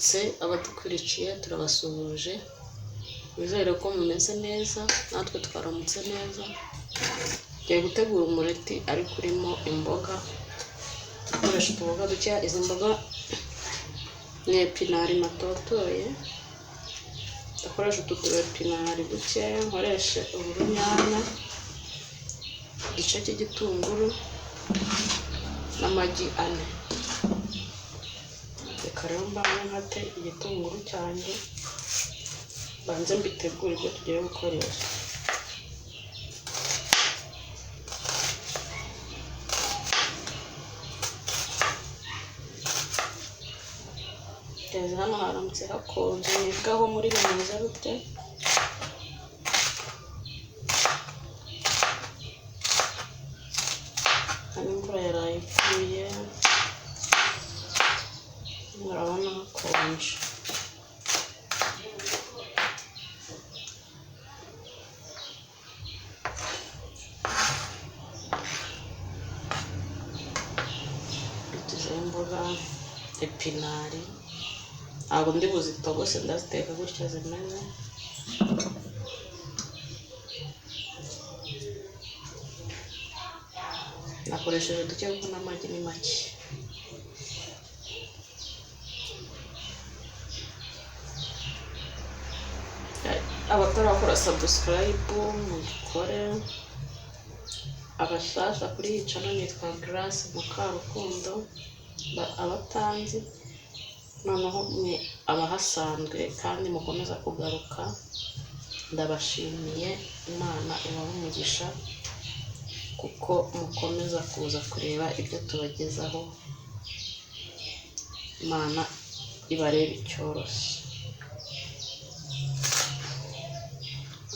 Mwaramutse abadukurikiye, turabasuhuje. Nizere ko mumeze neza, natwe twaramutse neza. Tugiye gutegura umureti ariko urimo imboga, dukoresha utuboga dukeya. Izi mboga ni epinari natotoye, ndakoresha utu epinari dukeya, nkoreshe urunyanya, igice cy'igitunguru n'amagi 4. Reka rero mbanze nkate igitunguru cyanjye, mbanze mbitegure ibyo tugiye gukoresha. Teze hano haramutse hakonje, mwebwe muri bimeze bite? Hano imvura yaraye iguye, murabona hakonje. Dutuzeho imboga, epinari, ntabwo ndi buzitogose, ndaziteka gutya zimeze. Nakoresheje duke kuko n'amagi ni make. Abatarakora subscribe mubikore. Abashasha kuri iyi channel nitwa Grace Mukarukundo, abatanzi noneho mwe abahasanzwe kandi mukomeza kugaruka, ndabashimiye. Imana ibahe umugisha kuko mukomeza kuza kureba ibyo tubagezaho. Imana ibarebe icyoroshye.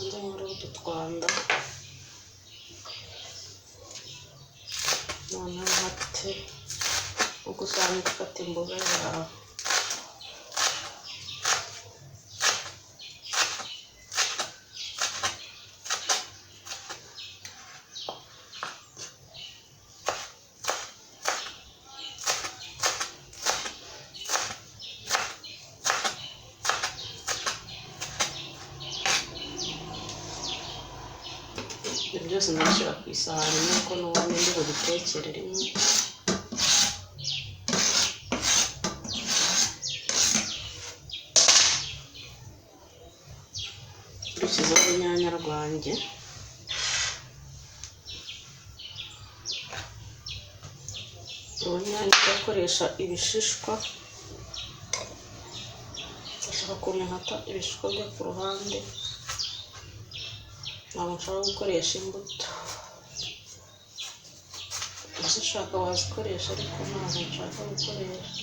Nze nkore utu twanda, noneho nkate uko usanzwe ufata imboga zawe. Ibyo byose ndabishyira ku isahani nk'uko n'ubundi ndi bubitekere rimwe. Dushyizeho urunyanya rwanjye, urunyanya ndakoresha ibishishwa, ndashaka ukuntu nkata ibishishwa byo ku ruhande, ntabwo nshaka gukoresha imbuto. Uzishaka wazikoresha ariko ntabwo nshaka gukoresha.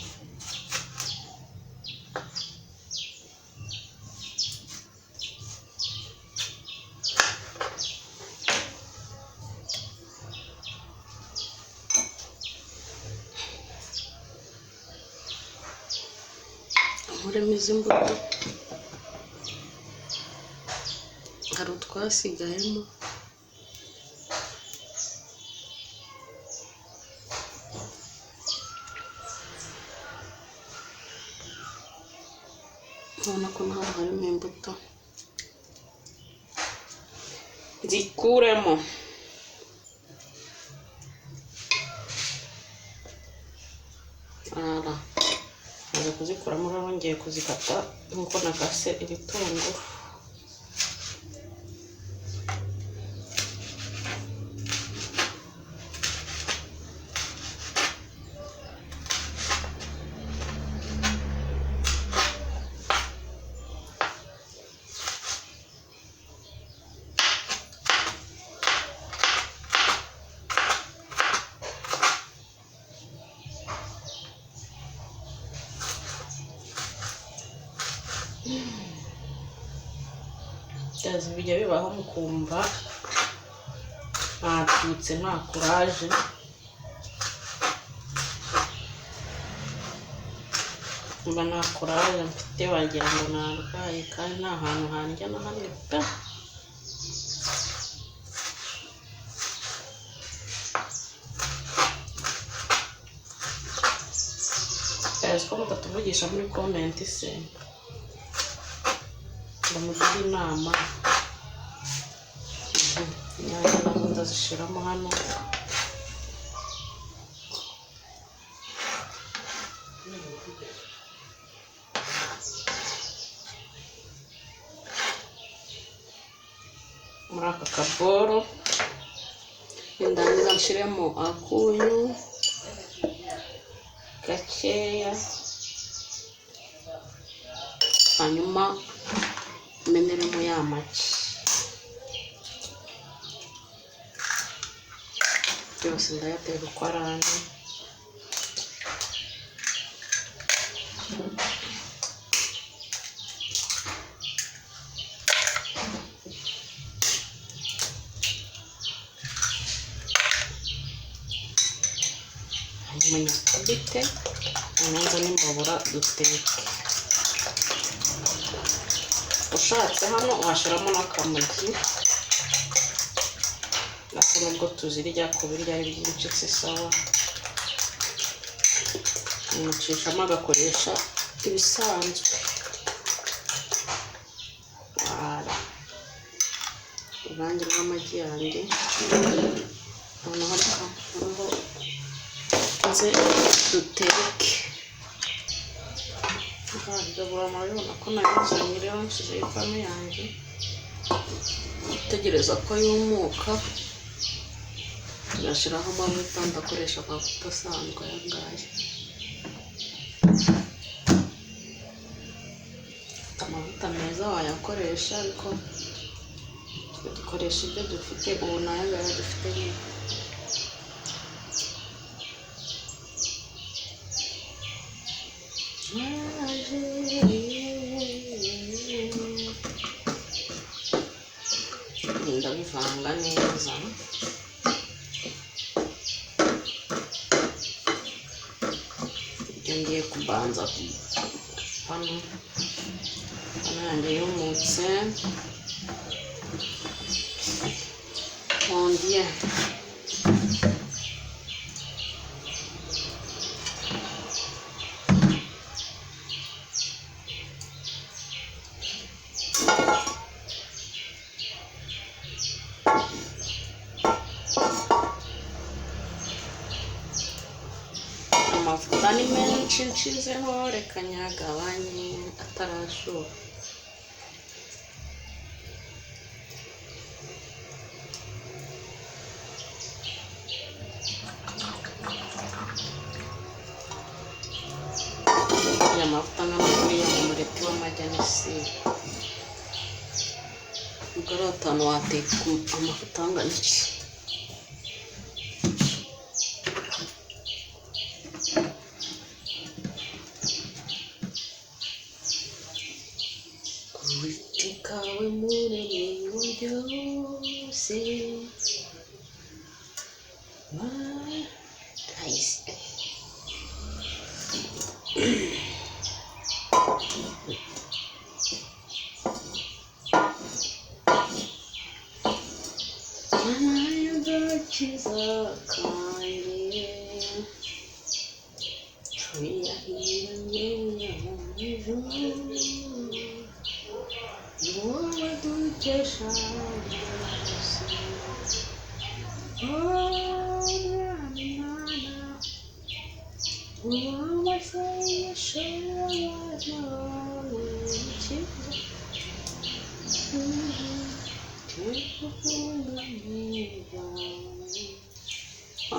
Nkuremo izi mbuto, hari utwasigayemo. Urabona ko naho harimo imbuto, nzikuremo. Maze kuzikuramo rero ngiye kuzikata nk'uko nakase ibitunguru. Bijya bibaho mukumva ntabyutse nta kuraje, mba nta kuraje mfite, wagira ngo narwaye kandi nta hantu handya na hamwe pe. Ko mutatuvugisha. Mvugisha muri comment se ngo mugire inama. Inyanya nazo ndazishyiramo hano. Muri aka kaboro nindangiza nshiremo akunyu gakeya, hanyuma meneremo ya magi. Byose ndayateka uko ari ane. Hanyuma nyakubite, noneho nzane imbabura duteke. Ushatse hano washyiramo n'akamogi, nako nubwo tuzirya kubirya ari byinshi si sawa. Umucishamo agakoresha ibisanzwe. Wala, uruvange rw'amagi yanjye. Noneho reka noneho nze duteke. Ndabura, murabibona ko nabizanye rero, nshyizeho ipanu yanjye, tegereza ko yumuka, ngashyiraho amavuta. Ndakoresha amavuta asanzwe aya ngaya. Amavuta meza wayakoresha, ariko twe dukoresha ibyo dufite ubu, ni aya ngaya dufite nyine. Ndabivanga neza. Ibyo ngiye kubanza hano, pano yanjye yumutse. Mon Dieu. Amavuta ni menshi nshizeho, reka nyagabanye atarashyuha. Aya mavuta angana kuriya mu mureti w'amagi n'isi, ubwo ari atanu wateka amavuta angana iki? Uwiteka we muremyi wa byose. Nice. Mana y'agakiza kanjye, twirahiranye mu ijuru, ni wowe dukesha byose. Oh, Mwami Mana, uw'amasengesho y'abana bawe, ukiza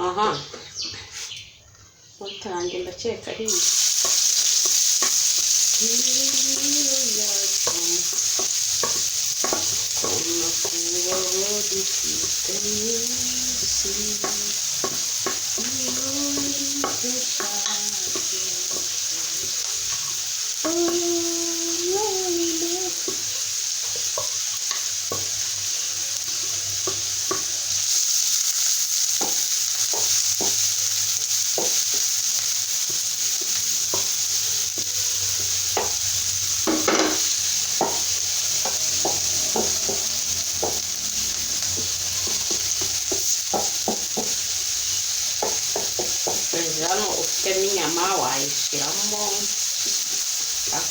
aha moto yanjye, ndakeka ari iyi. Ibyiringiro byacu, koma kubaho dufite mu isi, ni wowe dukesha byose. Oh, Mwami Mana. Hano ufitemo inyama wayishyiramo.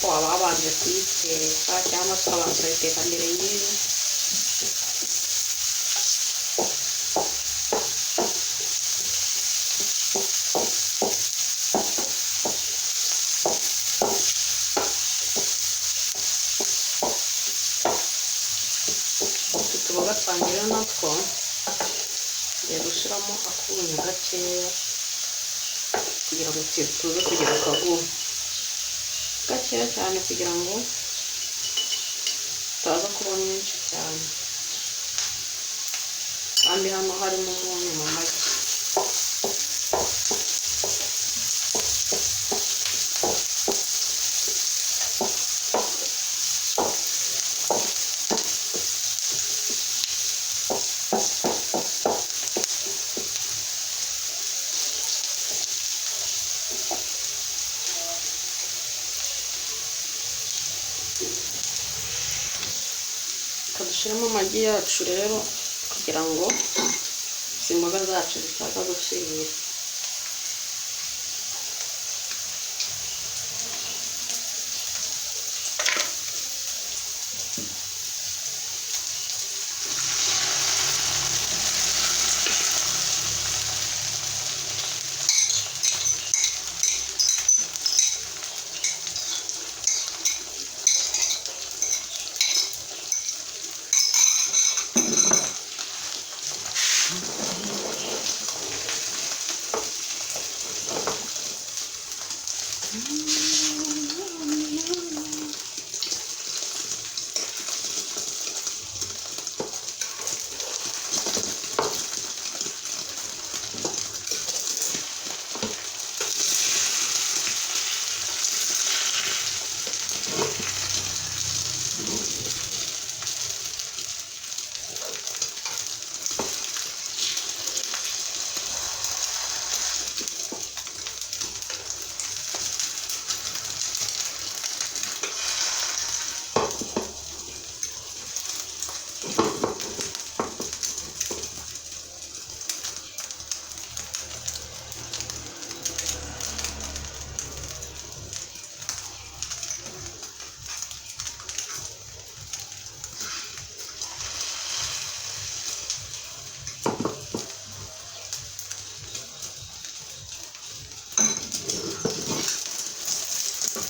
Ariko waba wabanje kuyiteka cyangwa se ukabanza ukayiteka mbere y'ibi. Utu tuboga twanjye rero natwo ngiye gushyiramo akunyu gakeya kugira ngo tuze kugira akaguhu gakeya cyane, kugira ngo utaza kuba mwinshi cyane, kandi hano harimo umunyu mu magi. Dushyiremo amagi yacu rero kugira ngo izi mboga zacu zitaza gushirira.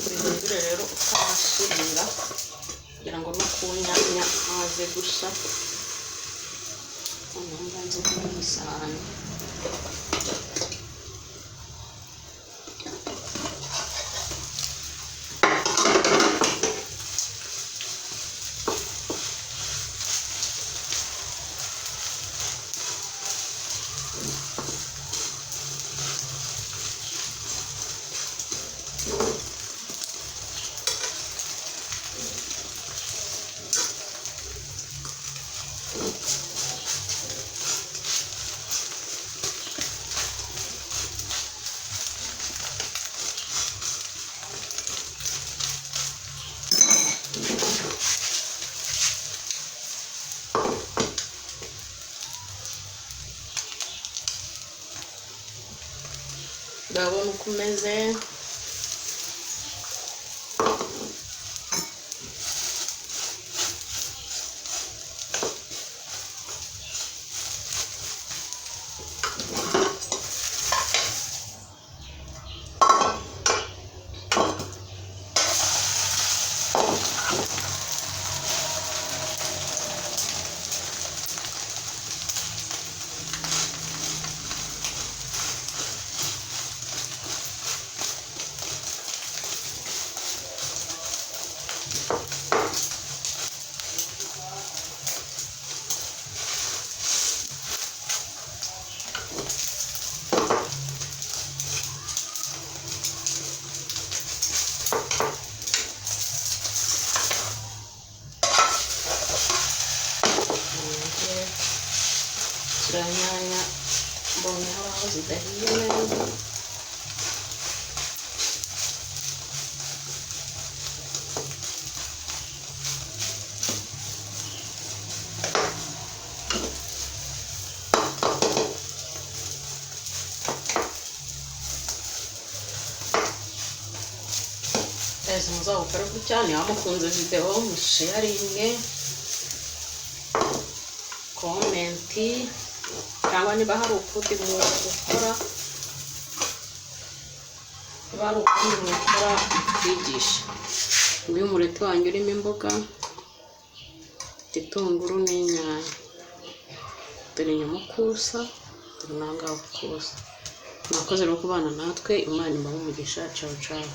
Bihindure rero utarashirira kugira ngo no ku nyanya haze gushya. Noneho mbanze kubona isahani. Ndabona uko umeze. Ziriya nyanya mbonye hari aho zidahiye neza. Ezi muzawukore Gutya. Niba mukunze videwo, musharinge, comment, cyangwa niba hari ukundi mukora, niba hari ukundi mukora, twigishe. Nguyu umureti wanjye urimo imboga, igitunguru n'inyanya. Dore inyuma uko usa, dore n'ahangaha uko usa. Mwakoze rero kubana natwe. Imana ibahe umugisha. Ciao ciao.